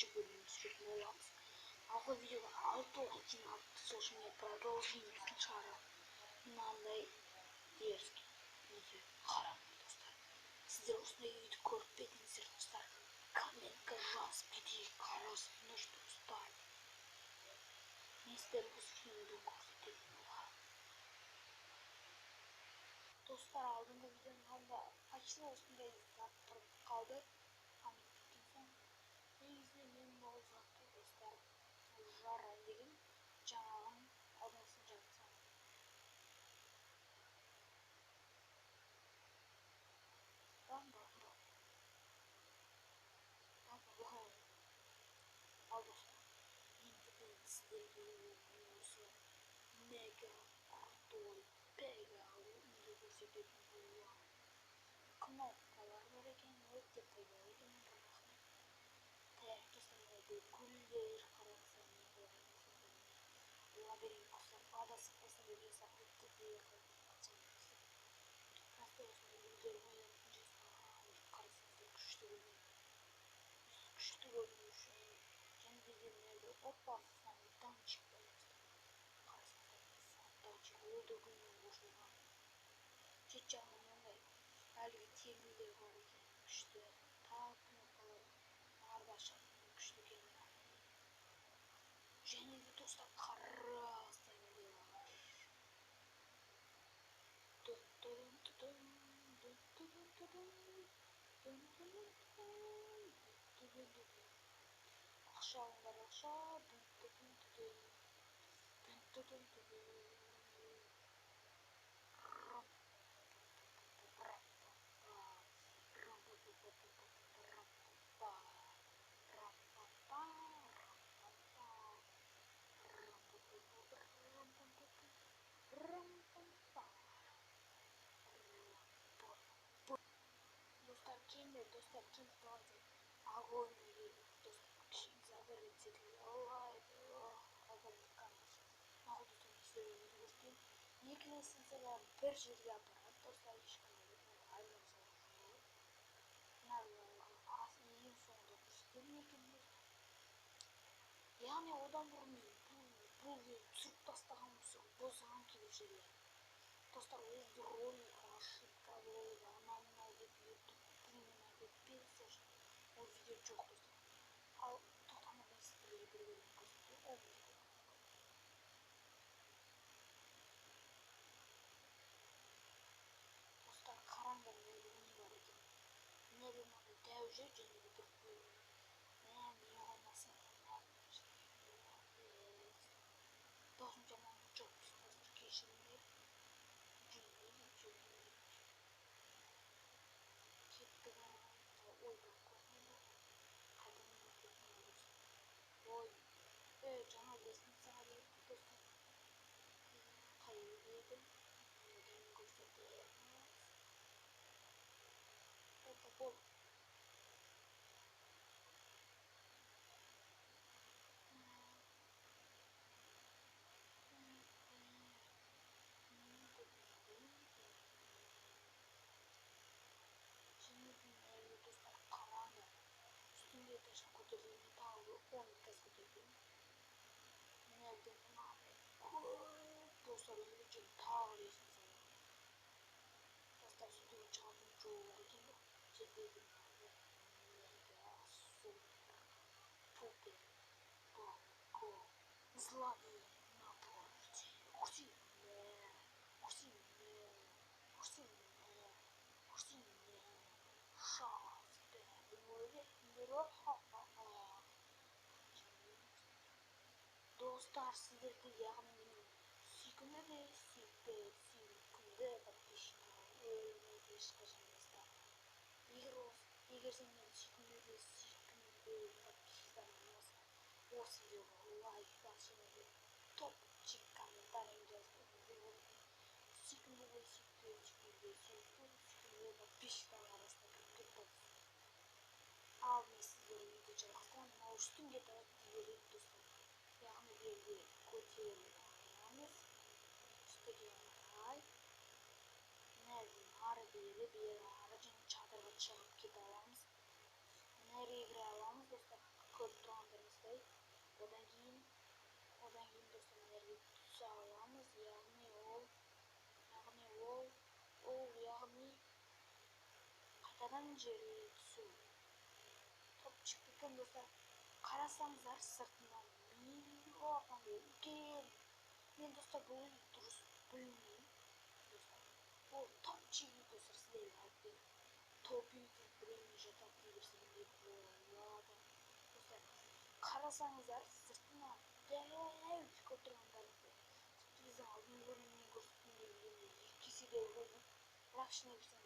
екінші бөлімін түсіретін боламыз. Алғы видеода 6 лайк жиналыпты, сол үшін мен продолжениесін шығарамын. Мынандай дерзкий үйді қараңдар, достар. Сіздер осындай үйді көріп пе едіңіздер, достар? Комментке жазып кетейік, қарасаңдаршы, достар. Мен сіздерге осы үйді көрсететін боламын. Достар, алдыңғы видеоның алдында почти осындай зат тұрып қалды. Хамит біткен соң. Негізінде мен бұл затты, достар, жарайын деген жаңағын алдыңғысын жаратсам. Бам, бам, бам. Бам, бам, бам. Ал, достар, енді мен сіздерге осы мега крутой пега үйді көрсететін боламын. Кнопкалар бар екен, өте пайдалы екен, рахмет. Так, достар, мына гүлдер қараңыздар, не лабиринт құсап, адасып қалсам деп жасап өтті де просто осындай гүлдер қоятын жасаған, қарасаңыздар, күшті көрінеді. Күшті көріну үшін және де мына опа, фонтанчик бар, достар. Қарасаңыздар, фонтанчик, ол да гүлмен қосылған. Шет жағында мынандай әлгі темірлер бар екен, күшті. Тағы кнопкалар арда ашатын күшті екен. Және де, достар, қарасаңдар не бар. Дун дун дун дун дун дун дун дун дун дун дун. Ақша алыңдар, ақша. Дун дун дун дун дун дун дун. Достар, келіңдер, достар, келіңдер, давайте огонь, достар, кішкене загорится, лайк, мақұл, достар, мен сіздерге үйді көрсетейін. Екі лестницалар бір жерге апарады, достар, ешқандай айырмашылығы жоқ. Мына ең соңында көрсетемін екен, достар. Яғни одан бұрын мен бұл видеоны түсіріп тастағанмын, бұзған кейбір жерлерін. Достар, ол ролик ошибка болды, анау мынау деп ютуб принимать етпеді, сол үшін ол видео жоқ, достар. Ал тоқтаңдар, мен сіздерге бір бөлімін көрсетейін. Ол видео. Достар, қараңдар, мына жерде не бар екен. Мына жерде мынандай дәу жер және де бір бөлме. Мә, не қоймасын. Даусым жаман жоқ, достар, кешіріңдер. Кеттік. Ойбай, көрмеді. Қайдан кеттім? Ой, жаңа лестницаға кеттік, достар. Қай жерде еді? Неден көрсетеміз? Опа, бол. Және де мына жерде, достар, қараңдар. Үстіңгі этажға көтерілгенде тағы бір 10 этаж көтерілген. Мына жерде мынандай көп достар және тағы лестница бар. Достар, үстіге шығатын жол бар екен бұл. Жерде мынандай мега супер пупер балкон. Зловей на борте. Укси, укси, укси, укси. Шанс. Достар, сіздерді, яғни менің сүйкімді де сүйікті, сүйкімді подписчиктерім өлмейді ешқашан, достар. Егер сен менің сүйкімді де сүйкімді подписчиктерім болсаң, осы видеоға лайк бас және де топчик комментарий жазып кетіңіздер. Сүйкімді де сүйікті, сүйкімді де сүйікті, сүйкімді подписчиктер арасына кіріп кетті. Ал мен сіздерге видео жалғастырамын. Мынау үстіңгі этажға береді, достар. Яғни бұл жерде көтеріліп аламыз үстіге қарай. Мына жерден ары бері, бері ары және шатырға шығып кете аламыз. Мына жерге кіре аламыз, достар. Көріп тұрған Қайтадан жерге түсу. Топчик екен, достар. Қарасаңыздар, сыртынан миллион андай үлкен. Мен, достар, бұл үйді дұрыс білмеймін, достар. Ол топчик үй, достар, сіздерге айтып топ үй деп біреуіне жатады дей берсем де болады. Достар, қарасаңыздар, сыртынан дәу көріп тұрғандарыңыздай. Тіпті біздің алдыңғы бөлімнен көрсеткендей, енді 2 есе дәу көрінеді, бірақ ішіне кірсең